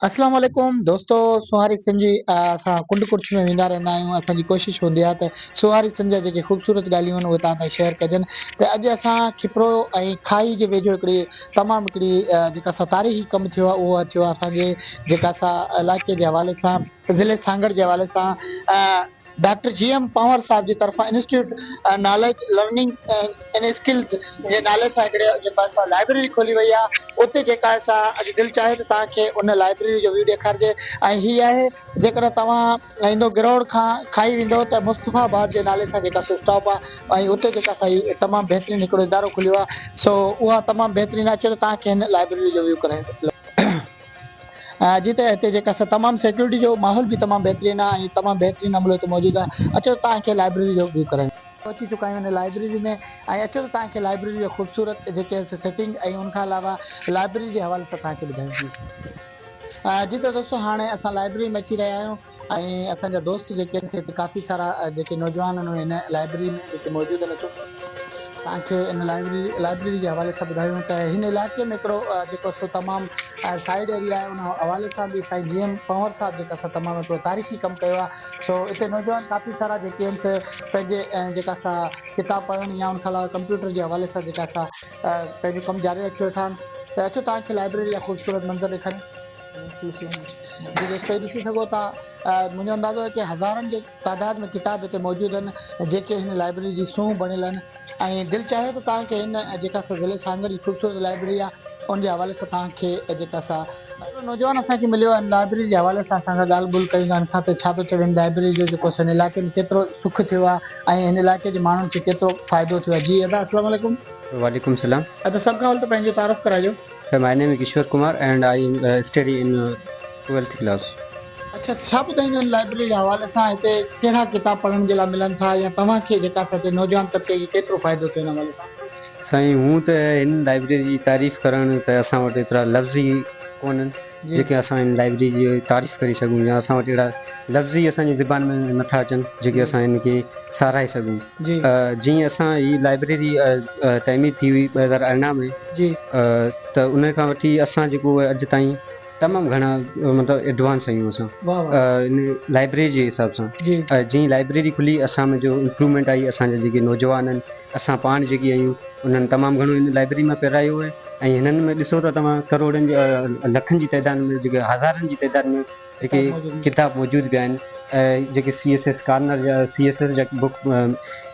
اسلام عليڪم دوستو سونهاري سنڌ جي اسان ڪنڊ ڪڙڇ ۾ ويندا رهندا آهيون اسان جي ڪوشش هوندي آهي ته سونهاري سنڌ جا جيڪي خوبصورت ڳالهيون آهن اهي توهان تائين شيئر ڪجن ته اڄ اسان کپرو ۽ کاهي جي ويجهو هڪڙي تمام هڪڙي جيڪا سا تاريخي ڪم ٿيو آهي اهو ٿيو آهي اسان جي جيڪا سا علائقي جي حوالي سان ضلعي سانگهڙ جي حوالي سان ڊاڪٽر جي ايم پنهور صاحب جي طرفان institute knowledge learning and skills جي نالي سان هڪڙي جيڪو آهي سا لائبريري کولي وئي آهي اتي جيڪا آهي سا اڄ دل چاهي ته توهان کي ان لائبريري جو ويو ڏيکارجي ۽ هي آهي جيڪڏهن توهان ايندو گروڙ کان کائي ويندو ته مصطفيٰ آباد جي نالي سان جيڪا سا اسٽاپ آهي ۽ اتي جيڪا سا هي تمام بهترين هڪڙو ادارو کليو آهي سو اها تمام بهترين آهي اچو ته توهان کي هن لائبريري جو ويو ڪرايان. جي ته هتي جيڪا سا تمام سيڪيورٽي جو ماحول به تمام بهترين آهي ۽ تمام بهترين عملو هتي موجود آهي اچو ته توهان کي لائبريري جو ويو ڪرايون. پهچي چڪا آهيون هن لائبريري ۾ ۽ اچو ته توهان کي لائبريري جو خوبصورت جيڪي سيٽنگ ۽ ان کان علاوه لائبريري جي حوالي سان توهان کي ٻڌايون جي جي ته دوستو هاڻي اسان لائبريري ۾ اچي رهيا آهيون ۽ اسان جا دوست جيڪي آهن سي هتي ڪافي سارا جيڪي نوجوان آهن اهي هن لائبريري ۾ جيڪي موجود آهن اچو توهان کي ان لائبريري لائبريري جي حوالي سان ٻڌايون ته هن علائقي ۾ هڪڙو جيڪو سو تمام سائيڊ ايريا آهي ان حوالي سان به سائين جي ايم پنهور صاحب جيڪا سا تمام هڪڙو تاريخي ڪم ڪيو آهي سو اتي نوجوان ڪافي سارا جيڪي آهن سي پنهنجي جيڪا سا ڪتاب پڙهڻ يا ان کان علاوه ڪمپيوٽر جي حوالي سان جيڪا سا پنهنجو ڪم جاري رکيو ويٺا آهن ته اچو توهان کي لائبريري جا خوبصورت منظر ڏيکاريون. جي دوستو هي ڏسي سگهو ٿا منهنجو اندازو آهي ڪي هزارن جي تعداد ۾ ڪتاب هتي موجود آهن جيڪي هن لائبريري جي سونهن بڻيل آهن ۽ دل چاهي ته توهان کي هن جيڪا سا ضلعي سانگهڙ جي خوبصورت لائبريري آهي ان جي حوالي سان توهان کي جيڪا سا هڪڙو نوجوان اسان کي مليو آهي لائبريري جي حوالي سان اسان سان ڳالهه ٻولهه ڪيون ٿا ان کان ته ڇا ٿو چوي هن لائبريري جو جيڪو هن علائقي ۾ ڪيترو سک ٿيو آهي ۽ هن علائقي جي ماڻهن کي ڪيترو فائدو ٿيو آهي جي ادا السلام عليڪم. وعليڪم السلام. ادا سڀ کان اول ته پنهنجو تعارف ڪرائجو. Sir my name is Kishore Kumar and I am study in twelfth class. اڇا ڇا ٻڌائيندو ان لائبريري جي حوالي سان هتي ڪهڙا ڪتاب پڙهڻ جي لاء ملن ٿا يا توهان کي جيڪا سا هتي نوجوان طبقي کي ڪيترو فائدو ٿيو ان حوالي سان. سائين هون ته هن لائبريري جي تعريف ڪرڻ ته اسان وٽ ايترا لفظ ئي ڪونهن جيڪي اسان هن لائبريري جي تعريف ڪري سگهون يا اسان وٽ اهڙا لفظ ئي اسان جي زبان ۾ نٿا اچن جيڪي اسان هن کي ساراهي سگهون جيئن اسان هي لائبريري تعمير ٿي هئي 2018 ۾ جي. ته ان کان وٺي اسان جيڪو اڄ تائين تمام گهڻا مطلب ايڊوانس آهيون اسان ان لائبريري جي حساب سان جيئن لائبريري کلي اسان ۾ جو امپروومينٽ آئي اسان جا جيڪي نوجوان آهن اسان پاڻ جيڪي آهيون انهن تمام گهڻو ان لائبريري مان پرايو آهي ۽ هنن ۾ ڏسو ته توهان ڪروڙن جي لکن جي تعداد ۾ جيڪي هزارن جي تعداد ۾ جيڪي ڪتاب موجود پيا آهن ۽ جيڪي سي ايس ايس ڪارنر جا سي ايس ايس جا بڪ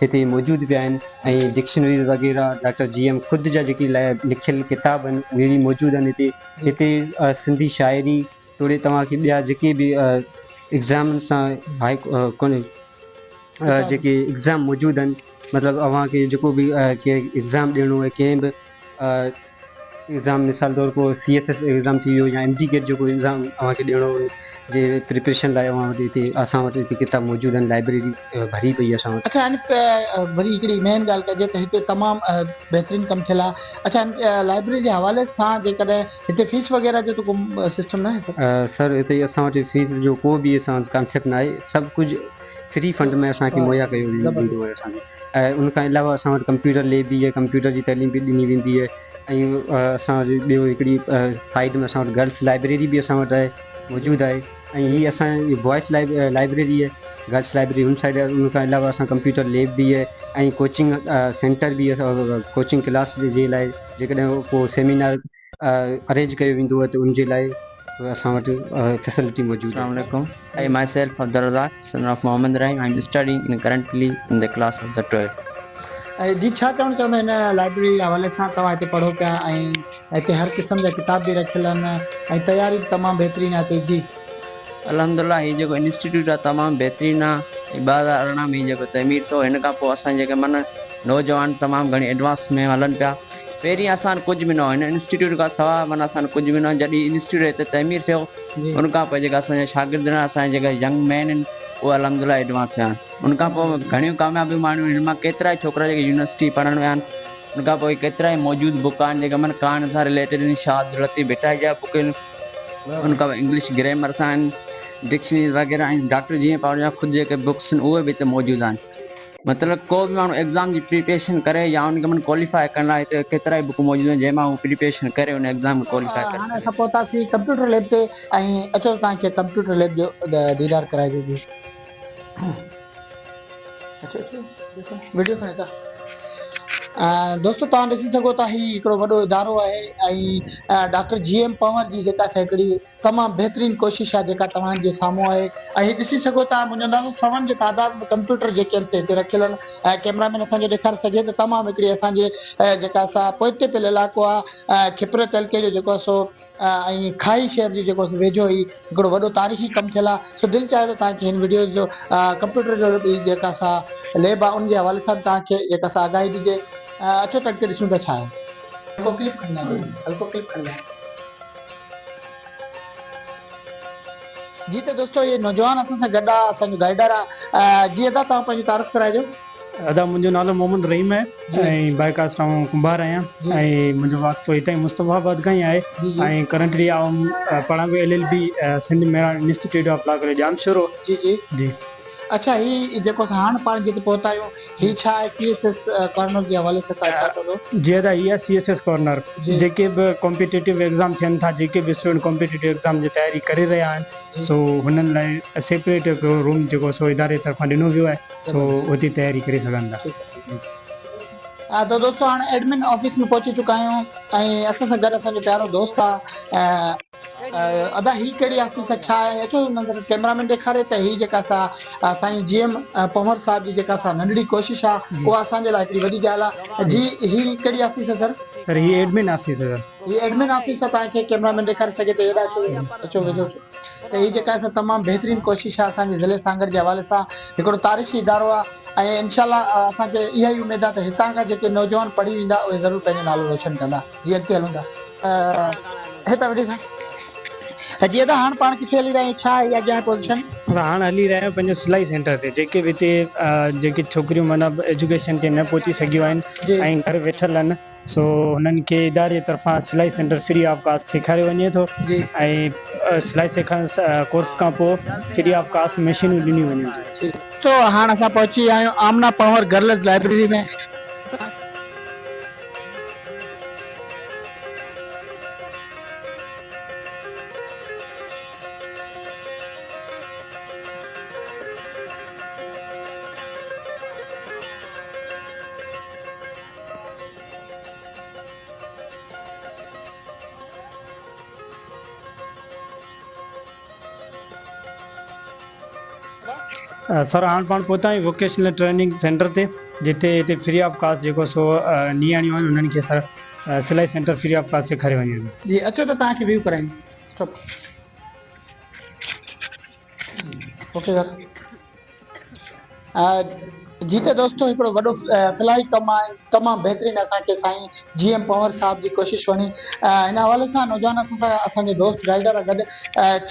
هتي موجود پيا آهن ۽ ڊڪشنريز وغيره ڊاڪٽر جي ايم خود جا جيڪي لکيل ڪتاب آهن اهي به موجود آهن هتي هتي سنڌي شاعري توڙي توهان کي ٻيا جيڪي به ايگزامن سان هائي ڪونهي جيڪي ايگزام موجود آهن مطلب اوهان کي جيڪو به ڪنهن ايگزام ڏيڻو آهي ڪنهن به ايگزام مثال طور ڪو سي ايس ايس ايگزام ٿي ويو يا ايم ٽي ڪيٽ جو ڪو ايگزام اوهان کي ڏيڻو هو جي پريپريشن لاء اوهان وٽ هتي اسان وٽ هتي ڪتاب موجود آهن لائبريري ڀري پئي آهي اسان وٽ. اڇا هن وري هڪڙي مين ڳالهه ڪجي ته هتي تمام بهترين ڪم ٿيل آهي اڇا هن لائبريري جي حوالي سان جيڪڏهن هتي فيس وغيره جو ته ڪو سسٽم ناهي ته. سر هتي اسان وٽ فيس جو ڪو به اسان وٽ ڪانسيپٽ ناهي سڀ ڪجهه فري فنڊ ۾ اسان کي مهيا ڪيو ويندو آهي اسان کي ۽ ان کان علاوه اسان وٽ ڪمپيوٽر ليب به آهي ڪمپيوٽر جي تعليم به ڏني ويندي آهي ۽ اسان وٽ ٻيو هڪڙي سائيڊ ۾ اسان وٽ گرلس لائبريري به اسان وٽ آهي موجود آهي ۽ هي اسان جي بوائز لائبريري آهي گرلس لائبريري هن سائيڊ آهي ان کان علاوه اسان ڪمپيوٽر ليب به آهي ۽ ڪوچنگ سينٽر به آهي ڪوچنگ ڪلاس جي لاء جيڪڏهن ڪو سيمينار ارينج ڪيو ويندو آهي ته ان جي لاء اسان وٽ فيسلٽي موجود السلام عليڪم I myself Abdul Razzaq son of Muhammad Rahim I am studying in currently in the class of the 12. جي ڇا چوڻ چاهندا هن لائبريري جي حوالي سان توهان هتي پڙهو پيا ۽ هتي هر قسم جا ڪتاب به رکيل آهن ۽ تياري به تمام بهترين آهي هتي جي. الحمدلله هي جيڪو انسٽيٽيوٽ آهي تمام بهترين آهي ۽ 2018 ۾ هي جيڪو تعمير ٿيو هن کان پوء اسان جيڪي من نوجوان تمام گهڻي ايڊوانس ۾ هلن پيا پهرين اسان وٽ ڪجهه به نه هو هن انسٽيٽيوٽ کان سواء معنيٰ اسان وٽ ڪجهه به نه هو جڏهن انسٽيٽيوٽ هتي تعمير ٿيو ان کان پوء جيڪا اسان جا شاگرد آهن اسان جا جيڪا ينگ مين آهن اهي الحمد لله ايڊوانس ويا آهن ان کان پوء گهڻيون ڪاميابيون ماڻيون هن مان ڪيترا ئي ڇوڪرا جيڪي يونيورسٽي پڙهڻ ويا آهن ان کان پوء ڪيترا ئي موجود بڪ آهن جيڪا معنيٰ ڪهاڻين سان رليٽيڊ آهن شاهه عبداللطيف ڀٽائي جا بڪ آهن ان کان پوء انگلش گرامر سان آهن ڊڪشنريز وغيره ۽ ڊاڪٽر جي اين پاوڙ جا خود جيڪي بڪس آهن اهي به هتي موجود آهن. مطلب ڪو به ماڻهو ايگزام جي پريپريشن ڪري يا ان کي من ڪواليفائي ڪرڻ لاء هتي ڪيترا ئي بڪون موجود آهن جنهن مان هو پريپريشن ڪري ان ايگزام کي ڪواليفائي ڪري هاڻي سگهي اسان ٿو. پهتاسين ڪمپيوٽر ليب تي ۽ اچو ته توهان کي ڪمپيوٽر ليب جو ديدار ڪرائجي جي اچو اچو ويڊيو کڻي ٿا دوستو توهان ڏسي سگهو ٿا هي هڪڙو وڏو ادارو آهي ۽ ڊاڪٽر جي ايم پنور جي جيڪا سا هڪڙي تمام بهترين ڪوشش آهي جيڪا توهان جي سامهون آهي ۽ هي ڏسي سگهو ٿا منهنجو اندازو سون جي تعداد ۾ ڪمپيوٽر جيڪي آهن سي هتي رکيل آهن ۽ ڪيمرا مين اسان جو ڏيکاري سگهي ته تمام هڪڙي اسان جي جيڪا سا پوئتي پيل علائقو آهي کپري تعلقي جو جيڪو سو ۽ کاهي شهر جي جيڪو ويجهو هي هڪڙو وڏو تاريخي ڪم ٿيل آهي سو دل چاهي ته توهان کي هن وڊيو جو ڪمپيوٽر جو جيڪا سا ليب آهي ان جي حوالي سان به توهان کي جيڪا سا آگاهي ڏجي اچو ته اڳتي ڏسون ته ڇا آهي. هلڪو ڪلپ کڻجان هلڪو ڪلپ کڻجان. جي ته دوستو هي نوجوان اسان سان گڏ آ اسان جو گائيڊر آ جي ادا توهان پنهنجو تعارف ڪرائجو. ادا منهنجو نالو محمد رحيم آهي ۽ بائي ڪاسٽ آئون ڪنڀار آهيان ۽ منهنجو واسطو هتان ئي مصطفيٰ آباد کان ئي آهي ۽ ڪرنٽلي آئون پڙهان پيو L L B Sindh Mehran institute of law college Jamshoro. جي جي جي. اڇا هي جيڪو اسان هاڻ پاڻ جتي پهتا آهيون هي ڇا آهي سي ايس ايس ڪارنر جي حوالي سان توهان ڇا چوندو؟ جي ادا هي آهي سي ايس ايس ڪارنر جيڪي به ڪمپيٽيٽو ايگزام ٿين ٿا جيڪي به اسٽوڊنٽ ڪمپيٽيٽو ايگزام جي تياري ڪري رهيا آهن سو هنن لاء سيپريٽ هڪڙو روم جيڪو سو اداري طرفان ڏنو ويو آهي سو اتي تياري ڪري سگهن ٿا. ها ته دوستو هاڻ ايڊمن آفيس ۾ پهچي چڪا آهيون ۽ اسان سان گڏ اسان جو پيارو دوست آ ادا هي ڪهڙي آفيس آ ڇا آهي اچو نظر ڪيمرا مين ڏيکاري ته هي جيڪا سا سائين جي ايم پنهور صاحب جي جيڪا سا ننڍڙي ڪوشش آ اها اسان جي لاء هڪڙي وڏي ڳالهه آ جي هي ڪهڙي آفيس آ سر. سر هي ايڊمن آفيس آ سر. هي ايڊمن آفيس آ توهان کي ڪيمرا مين ڏيکاري سگهي ته هيڏا اچو اچو ويجهو اچو ته هي جيڪا سا تمام بهترين ڪوشش آ اسان جي ضلعي سانگهڙ جي حوالي سان هڪڙو تاريخي ادارو آ ۽ انشاء الله اسان کي اها ئي اميد آ ته هتان کان جيڪي نوجوان پڙهي ويندا اهي ضرور پنهنجو نالو روشن ڪندا جي اڳتي هلون ٿا. هتان ويٺي سان جي ادا هاڻ پاڻ ڪٿي هلي رهيا آهيون ڇا آهي اڳيان پوزيشن. ادا هاڻ هلي رهيا آهيون پنهنجو سلائي سينٽر تي جيڪي به هتي جيڪي ڇوڪريون معنيٰ ايجوڪيشن تي نه پهچي سگهيون آهن ۽ گهر ويٺل آهن سو هنن کي اداري جي طرفان سلائي سينٽر فري آف ڪاسٽ سيکاريو وڃي ٿو ۽ سلائي سيکارڻ ڪورس کان پوء فري آف ڪاسٽ مشينون ڏنيون وڃن ٿيون. تو هاڻ اسان پهچي ويا آهيون آمنه پنهور گرلز لائبريري ۾. سر هاڻ پاڻ پهتا آهيون ووڪيشنل ٽريننگ سينٽر تي جتي هتي فري آف ڪاسٽ جيڪو سو نياڻيون آهن انهن کي سر سلائي سينٽر فري آف ڪاسٽ سيکاريو وڃي ٿو. جي اچو ته توهان کي ويو ڪرايون اسٽاپ اوڪي سر. جي ته دوستو هڪڙو وڏو فلاحي ڪم آهي تمام بهترين اسان کي سائين جي ايم پنهور صاحب جي ڪوشش وڻي ان حوالي سان نوجوان اسان سان اسان جو دوست گائيڊر گڏ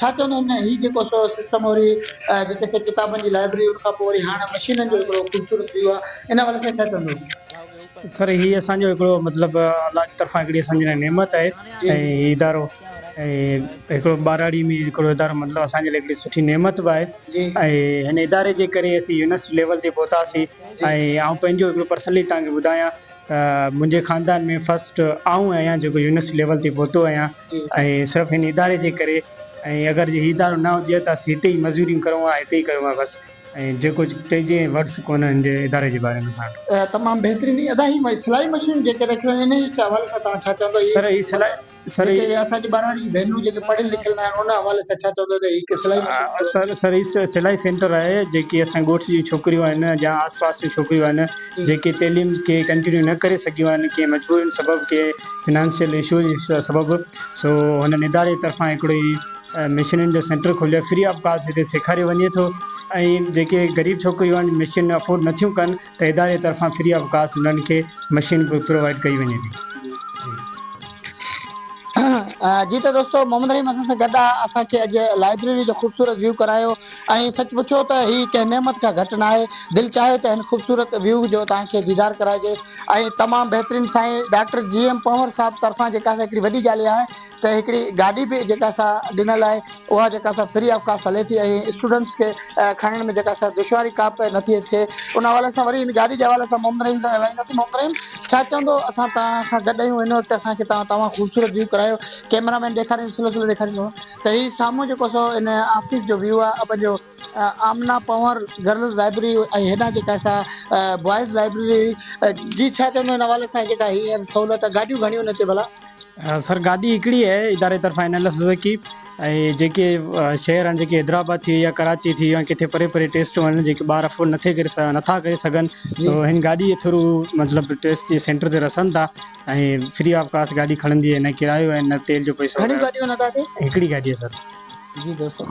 ڇا چوندو هن هي جيڪو سو سسٽم وري جيڪي سي ڪتابن جي لائبرري ان کان پوء وري هاڻ مشينن جو هڪڙو خوبصورت ويو آهي ان حوالي سان ڇا چوندو. سر هي اسان جو هڪڙو مطلب الله جي طرفان هڪڙي اسان جي لاء نعمت آهي ۽ هي ادارو ۽ هڪڙو ٻهراڙي ۾ هڪڙو ادارو مطلب اسان جي لاء هڪڙي سٺي نعمت به آهي ۽ هن اداري جي ڪري اسين يونيورسٽي ليول تي پهتاسين ۽ آئون پنهنجو هڪڙو پرسنلي توهان کي ٻڌايان ته منهنجي خاندان ۾ فرسٽ آئون آهيان جيڪو يونيورسٽي ليول تي پهتو آهيان ۽ صرف هن اداري جي ڪري ۽ اگر جي هي ادارو نه هجي ها ته اسين هتي ئي مزوريون ڪرون ها هتي ئي ڪرون ها بس ۽ جيڪو چئجي ورڊس ڪونهن هن جي اداري جي باري ۾ اسان وٽ. تمام بهترين ادا هي سلائي مشين جيڪي رکيون آهن انهي جي حوالي سان توهان ڇا چوندو هي سر هي سلائي سر هي جيڪي اسان جي ٻهراڙي جون ڀينرون جيڪي پڙهيل لکيل نه آهن ان حوالي سان ڇا چوندو ته هي سلائي مشين سر سر هي سلائي سينٽر آهي جيڪي اسان ڳوٺ جون ڇوڪريون آهن يا آس پاس جون ڇوڪريون آهن جيڪي تعليم کي ڪنٽينيو نه ڪري سگهيون آهن ڪنهن مجبورين سبب ڪنهن فنانشل اشوز سبب سو هنن اداري طرفان هڪڙو هي مشينن جو سينٽر کوليو آهي فري آف ڪاسٽ هتي سيکاريو وڃي ٿو ۽ جيڪي غريب ڇوڪريون آهن مشين افورڊ نٿيون ڪن ته اداري طرفان فري آف ڪاسٽ انهن کي مشين به پرووائيڊ ڪئي وڃي ٿي. جي ته دوستو محمد رحيم اسان سان گڏ آ اسان کي اڄ لائبريري جو خوبصورت ويو ڪرايو ۽ سچ پڇو ته هي ڪنهن نعمت کان گهٽ ناهي دل چاهيو ته هن خوبصورت ويو جو توهان کي ديدار ڪرائجي ۽ تمام بهترين سائين ڊاڪٽر جي ايم پنهور صاحب طرفان جيڪا هڪڙي وڏي ڳالهه اها آهي. ته هڪڙي گاڏي به جيڪا سا ڏنل آهي اها جيڪا سا فري آف ڪاسٽ هلي ٿي ۽ اسٽوڊنٽس کي کڻڻ ۾ جيڪا سا دشواري ڪا به نٿي ٿئي. ان حوالي سان وري ان گاڏي جي حوالي سان محمد رحيم سان ڳالهائينداسين. محمد رحيم ڇا چوندو اسان توهان کان گڏ آهيون هن وقت اسان کي توهان تمام خوبصورت ويو ڪرايو ڪيمرا مين ڏيکاريندو سلو سلو ڏيکاريندو ته هي سامهون جيڪو سو ان آفيس جو ويو آهي پنهنجو آمنا پنهور گرلز لائبرري ۽ هيڏانهن جيڪا سا بوائز لائبرري هئي جي ڇا چوندو ان حوالي سان جيڪا هي سهولت گاڏيون گهڻيون هن تي ڀلا. سر گاڏي هڪڙي آهي اداري طرفان اين ايل ايف سوزوڪي ۽ جيڪي شهر آهن جيڪي حيدرآباد ٿي ويو يا ڪراچي ٿي ويو يا ڪٿي پري پري ٽيسٽ آهن جيڪي ٻار افورڊ نٿي ڪري نٿا ڪري سگهن تو هن گاڏي جي ٿرو مطلب ٽيسٽ جي سينٽر تي رسن ٿا ۽ فري آف ڪاسٽ گاڏي کڻندي آهي نه ڪرايو ۽ نه تيل جو پئسو گهڻيون گاڏيون آهن ادا هتي؟ هڪڙي گاڏي آهي سر. جي دوستو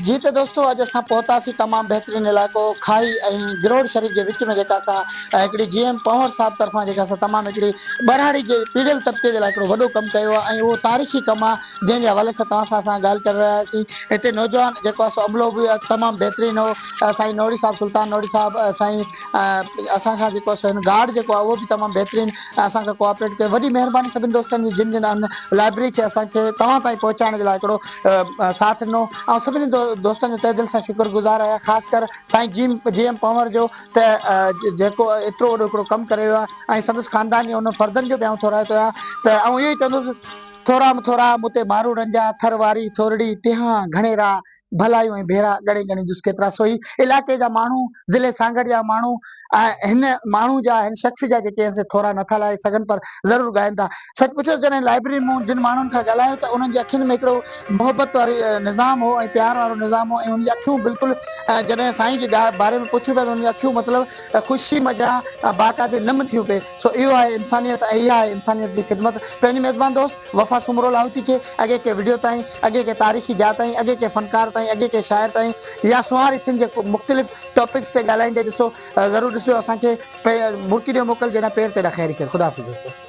جي ته دوستو اڄ اسان پهتاسين تمام بهترين علائقو کائي ۽ گروڙ شريف جي وچ ۾ جيڪا سا هڪڙي جي ايم پنهور صاحب طرفان جيڪا سا تمام هڪڙي ٻهراڙي جي پيڙيل طبقي جي لاء هڪڙو وڏو ڪم ڪيو آهي ۽ اهو تاريخي ڪم آهي جنهن جي حوالي سان توهان سان اسان ڳالهه ڪري رهيا هياسين هتي نوجوان جيڪو آهي سو عملو به تمام بهترين هو سائين نوڙي صاحب سلطان نوڙي صاحب سائين اسان کان جيڪو آهي سو هن گارڊ جيڪو آهي اهو به تمام بهترين اسان کان ڪوآپريٽ ڪيو وڏي مهرباني سڀني دوستن جي جن جن ان لائبرري کي اسان کي توهان تائين پهچائڻ جي لاء هڪڙو ساٿ ڏنو آئون سڀني دوستن جو تهه دل سان شڪر گذار آهيان خاص ڪر سائين جي جي ايم پنهور جو ته جيڪو ايترو وڏو هڪڙو ڪم ڪري ويو آهي ۽ سندس خاندان جي ان فردن جو به آئون ٿورائتو آهيان ته آئون اهو ئي چوندس ٿورا م ٿورا مون تي ماروئڙن جا ٿر واري ٿورڙي تنهان گهڻيرا ڀلايون ۽ ڀيرا ڳڻي ڳڻي جس ڪيترا سو هي علائقي جا ماڻهو ضلعي سانگهڙ جا ماڻهو ۽ هن ماڻهو جا هن شخص جا جيڪي آهن سي ٿورا نٿا لاهي سگهن پر ضرور ڳائن ٿا. سچ پڇو ته جڏهن لائبرري مون جن ماڻهن کان ڳالهايو ته انهن جي اکين ۾ هڪڙو محبت واري نظام هو ۽ پيار وارو نظام هو ۽ انهن جي اکيون بلڪل جڏهن سائين جي باري ۾ پڇيو پيا ته انهن جون اکيون مطلب خوشي منجهان باقاعدي نم ٿيون پئي سو اهو آهي انسانيت ۽ اها آهي انسانيت جي خدمت پنهنجي ميزبان دوست وفا سومرو لاهوتي کي اڳي ڪنهن وڊيو تائين، اڳي ڪنهن تاريخي جاء تائين، اڳي ڪنهن فنڪار تائين، اڳي ڪنهن شاعر تائين يا سونهاري سنڌ جي مختلف ٽاپڪس تي ڳالهائيندي ڏسو ضرور ڏسجو اسان کي مرڪي ڏيو موڪل جيڏانهن پير تيڏا خير ئي خير خدا حافظ دوستو.